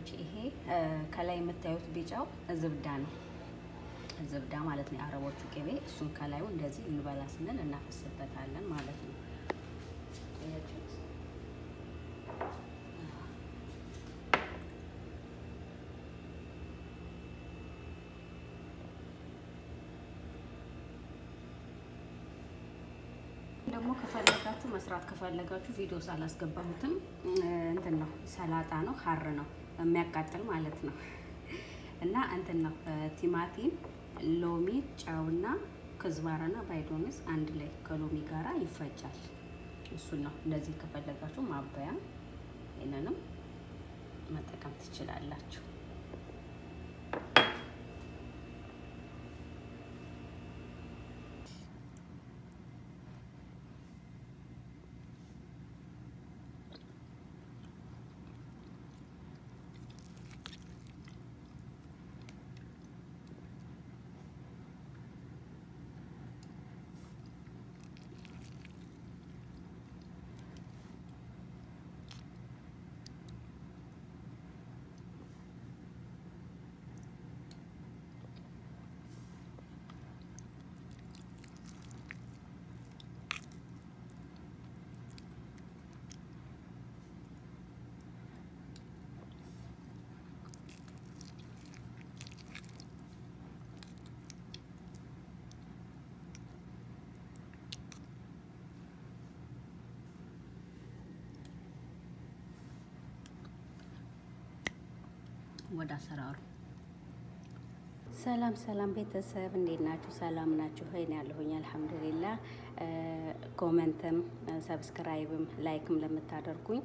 ውዶች፣ ይሄ ከላይ የምታዩት ቢጫው زبدة ነው። زبدة ማለት ነው የአረቦቹ ቅቤ። እሱን ከላዩ እንደዚህ እንበላ ስንል እናፈስበታለን ማለት ነው። አያችሁት? ደግሞ ከፈለጋችሁ መስራት ከፈለጋችሁ ቪዲዮ ሳላስገባሁትም እንትን ነው፣ ሰላጣ ነው፣ حار ነው የሚያቃጥል ማለት ነው። እና እንትን ነው ቲማቲም፣ ሎሚ፣ ጨውና كزبرة ና بقدونس አንድ ላይ ከሎሚ ጋራ ይፈጫል። እሱን ነው እንደዚህ ከፈለጋችሁ ማበያ ይህንንም መጠቀም ትችላላችሁ። ወደ አሰራሩ። ሰላም ሰላም ቤተሰብ እንዴት ናችሁ? ሰላም ናችሁ? እኔ ያለሁኝ الحمد لله። Comment ም subscribe ም like ም ለምታደርጉኝ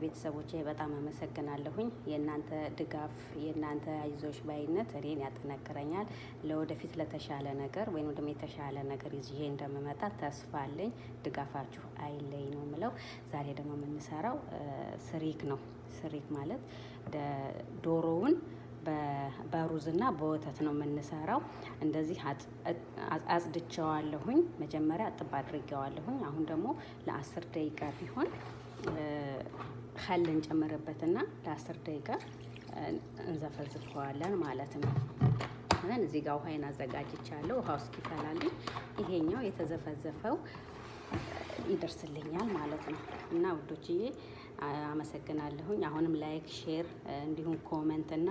ቤተሰቦቼ በጣም አመሰግናለሁኝ። የእናንተ ድጋፍ የእናንተ አይዞሽ ባይነት እኔን ያጠነክረኛል። ለወደፊት ለተሻለ ነገር ወይም ደግሞ የተሻለ ነገር ይዤ እንደምመጣ ተስፋ አለኝ። ድጋፋችሁ አይለይ ነው የምለው። ዛሬ ደግሞ የምንሰራው ስሪክ ነው። ስሪክ ማለት ዶሮውን በሩዝና በወተት ነው የምንሰራው። እንደዚህ አጽድቼዋለሁኝ። መጀመሪያ እጥብ አድርጌዋለሁኝ። አሁን ደግሞ ለ10 ደቂቃ ቢሆን خل እንጨምርበትና ለ10 ደቂቃ እንዘፈዝፈዋለን ማለት ነው። እዚህ ጋር ውሃዬን አዘጋጅቻለሁ። ውሃው እስኪፈላልኝ ይሄኛው የተዘፈዘፈው ይደርስልኛል ማለት ነው። እና ውዶችዬ አመሰግናለሁኝ። አሁንም like፣ share እንዲሁም comment እና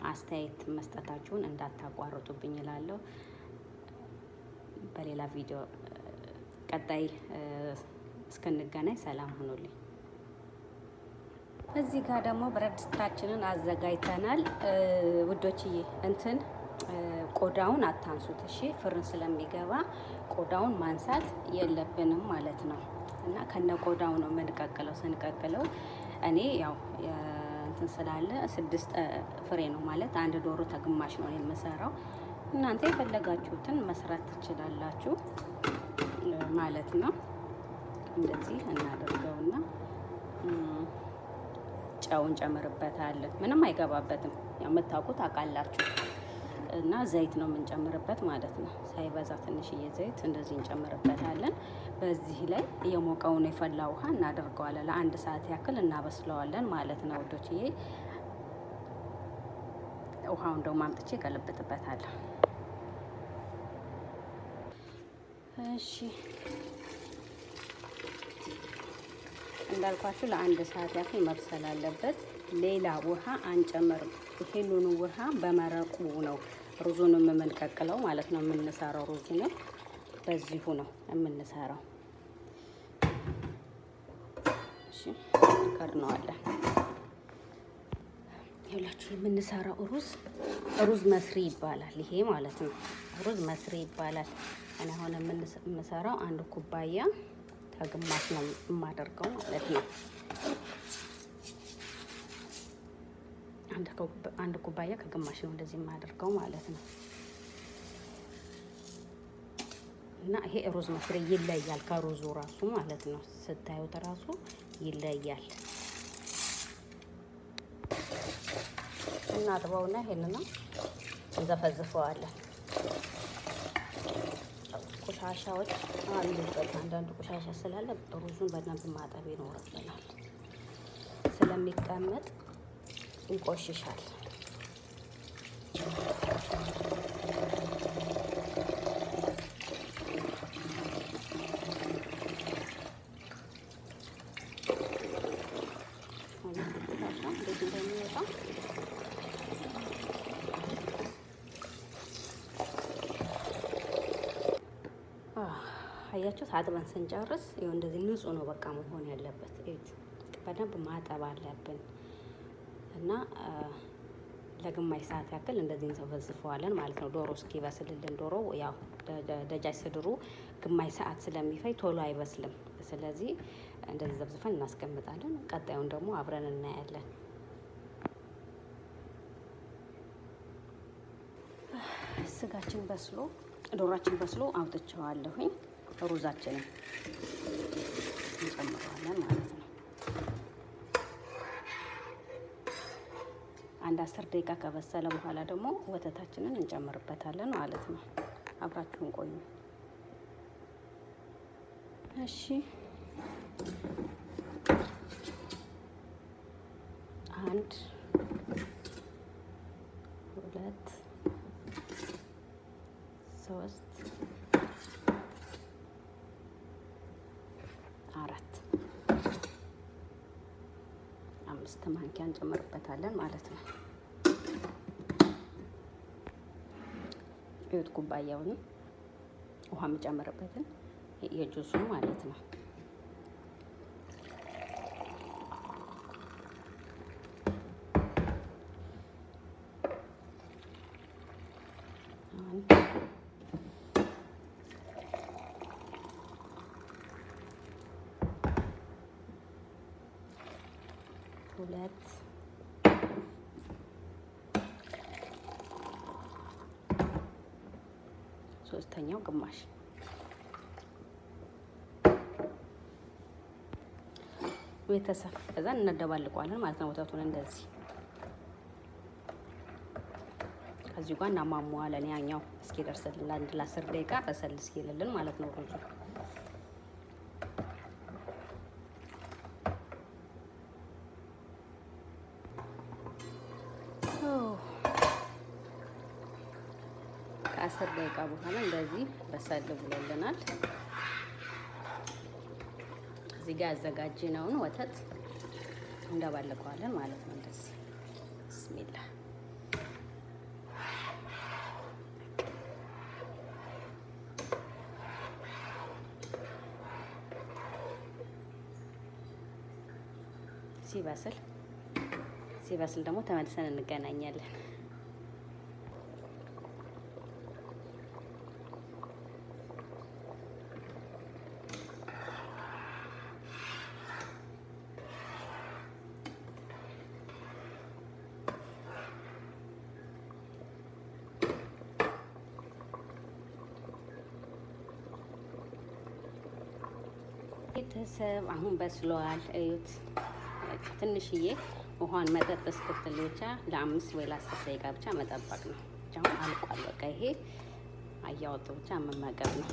አስተያየት መስጠታችሁን እንዳታቋርጡብኝ እላለሁ። በሌላ ቪዲዮ ቀጣይ እስክንገናኝ ሰላም ሁኑልኝ። እዚህ ጋር ደግሞ ብረት ድስታችንን አዘጋጅተናል ውዶችዬ። እንትን ቆዳውን አታንሱት እሺ፣ فرن ስለሚገባ ቆዳውን ማንሳት የለብንም ማለት ነው። እና ከነ ቆዳው ነው የምንቀቅለው። ስንቀቅለው እኔ ያው እንትን ስላለ ስድስት ፍሬ ነው ማለት አንድ ዶሮ ተግማሽ ነው የምሰራው። እናንተ የፈለጋችሁትን መስራት ትችላላችሁ ማለት ነው። እንደዚህ እናደርገውና ጨው እንጨምርበታለን። ምንም አይገባበትም፣ ያው የምታውቁት አውቃላችሁ። እና ዘይት ነው የምንጨምርበት ማለት ነው። ሳይበዛ ትንሽዬ ዘይት እንደዚህ እንጨምርበታለን። በዚህ ላይ የሞቀውን የፈላ ውሃ እናደርገዋለን። ለአንድ ሰዓት ያክል እናበስለዋለን ማለት ነው ውዶችዬ። ውሃውን ደግሞ አምጥቼ እገለብጥበታለሁ። እሺ፣ እንዳልኳችሁ ለአንድ ሰዓት ያክል መብሰል አለበት። ሌላ ውሃ አንጨምርም። ይሄንኑ ውሃ በመረቁ ነው ሩዙንም የምንቀቅለው ማለት ነው። የምንሰራው ሩዙንም በዚሁ ነው የምንሰራው። እሺ፣ ከድነዋለን። ይኸውላችሁ የምንሰራው ሩዝ رز مصري ይባላል። ይሄ ማለት ነው رز مصري ይባላል። እኔ አሁን የምሰራው አንድ ኩባያ ከግማሽ ነው የማደርገው ማለት ነው። አንድ ኩባያ ከግማሽ ነው እንደዚህ የማደርገው ማለት ነው። እና ይሄ رز مصري ይለያል ከሩዙ ራሱ ማለት ነው። ስታዩት ራሱ ይለያል። እናጥበውና ይሄንንም እንዘፈዝፈዋለን። ቆሻሻዎች አሉበት። አንዳንድ ቆሻሻ ስላለ ሩዙን በደንብ ማጠብ ይኖርብናል። ስለሚቀመጥ ይቆሽሻል። እንዴት እንደሚወጣ አያችሁት? አጥበን ስንጨርስ ይኸው እንደዚህ ንጹህ ነው በቃ መሆን ያለበት። እዩት፣ በደንብ ማጠብ አለብን እና ለግማሽ ሰዓት ያክል እንደዚህ እንዘፈዝፈዋለን ማለት ነው። ዶሮ እስኪበስልልን ዶሮ ያው دجاج صدر ኡ ግማሽ ሰዓት ስለሚፈጅ ቶሎ አይበስልም። ስለዚህ እንደዚህ ዘፍዝፈን እናስቀምጣለን። ቀጣዩን ደግሞ አብረን እናያለን። ስጋችን በስሎ ዶሯችን በስሎ አውጥቼዋለሁኝ። ሩዛችንን እንጨምረዋለን ማለት ነው። አንድ 10 ደቂቃ ከበሰለ በኋላ ደግሞ ወተታችንን እንጨምርበታለን ማለት ነው። አብራችሁን ቆዩ። እሺ 1 2 3 4 5 ማንኪያ እንጨምርበታለን ማለት ነው። እዩት፣ ኩባያውን ውሃ የምጨምርበትን የጁሱ ማለት ነው። ሁለት ሶስተኛው ግማሽ ቤተሰብ ከዛ እናደባልቀዋለን ማለት ነው። ወተቱን እንደዚህ ከዚሁ ጋር እናሟሟዋለን። ያኛው እስኪደርስልን ለአንድ ለ10 ደቂቃ በሰል እስኪልልን ማለት ነው ሩዙ። ከ10 ደቂቃ በኋላ እንደዚህ በሰል ብሎልናል። እዚህ ጋር ያዘጋጀነውን ወተት እንደባልቀዋለን ማለት ነው። እንደዚህ ብስሚላ ሲበስል ሲበስል ደግሞ ተመልሰን እንገናኛለን። ቤተሰብ አሁን በስሏል። እዩት። ትንሽዬ ውሃን መጠጥ እስክትል ብቻ ለ5 ወይ ለ10 ደቂቃ ብቻ መጠበቅ ነው። አሁን አልቋል። በቃ ይሄ አያወጡ ብቻ መመገብ ነው።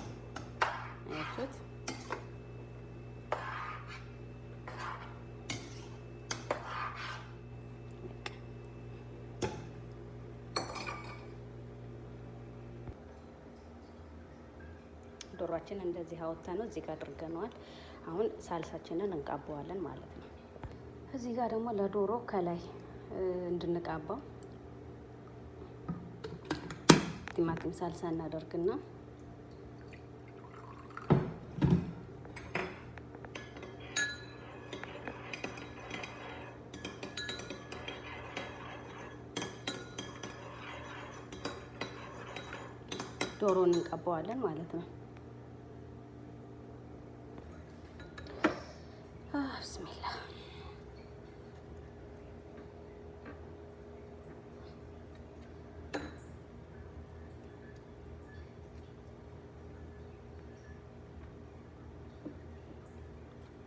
አያችሁት? ዶሯችን እንደዚህ አወጣ ነው እዚህ ጋር አድርገነዋል። አሁን ሳልሳችንን እንቃባዋለን ማለት ነው። እዚህ ጋር ደግሞ ለዶሮ ከላይ እንድንቃባው ቲማቲም ሳልሳ እናደርግና ዶሮን እንቀባዋለን ማለት ነው። ብስሚላ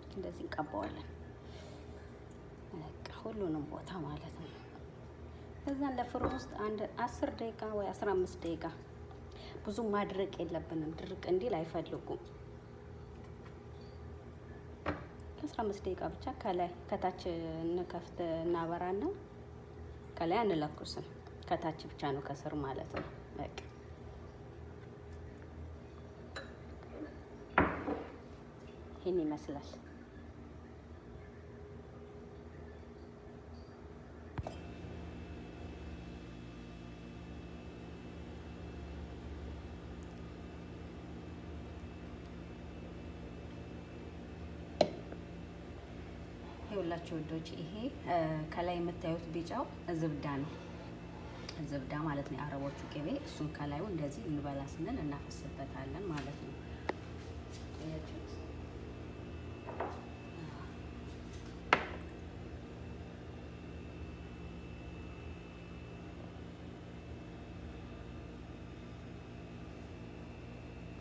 እንደዚህ እንቀባዋለን። በቃ ሁሉንም ቦታ ማለት ነው። ከዛን ለፍርን ውስጥ አንድ 10 ደቂቃ ወይ 15 ደቂቃ ብዙ ማድረቅ የለብንም። ድርቅ እንዲል አይፈልጉም። 15 ደቂቃ ብቻ ከላይ ከታች እንከፍት እናበራና ከላይ አንለኩስም፣ ከታች ብቻ ነው ከስር ማለት ነው። በቃ ይህን ይመስላል። ይኸውላችሁ ውዶች ይሄ ከላይ የምታዩት ቢጫው ዝብዳ ነው። ዝብዳ ማለት ነው የአረቦቹ ቅቤ። እሱን ከላዩ እንደዚህ እንበላ ስንል እናፈስበታለን ማለት ነው። አያችሁት?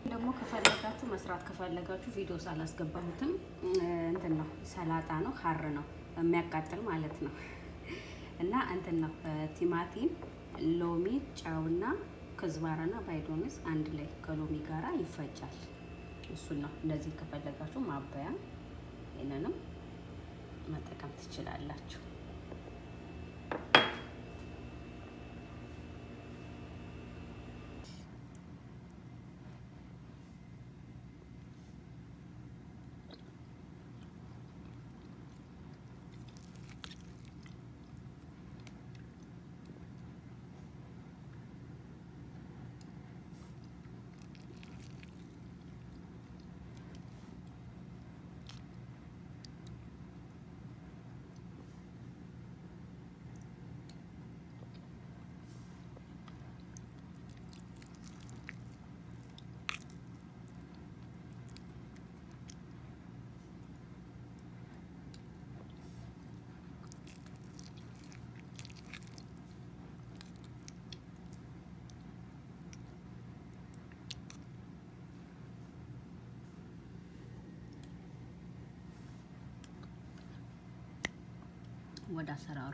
ደግሞ ከፈለጋችሁ መስራት ከፈለጋችሁ ቪዲዮ ሳላስገባሁትም እንትን ነው ሰላጣ ነው፣ ሀር ነው የሚያቃጥል ማለት ነው። እና እንትን ነው ቲማቲም፣ ሎሚ፣ ጨውና كزبرة ና بقدونس አንድ ላይ ከሎሚ ጋራ ይፈጫል። እሱን ነው እንደዚህ ከፈለጋችሁ ማበያ ይህንንም መጠቀም ትችላላችሁ። ወደ አሰራሩ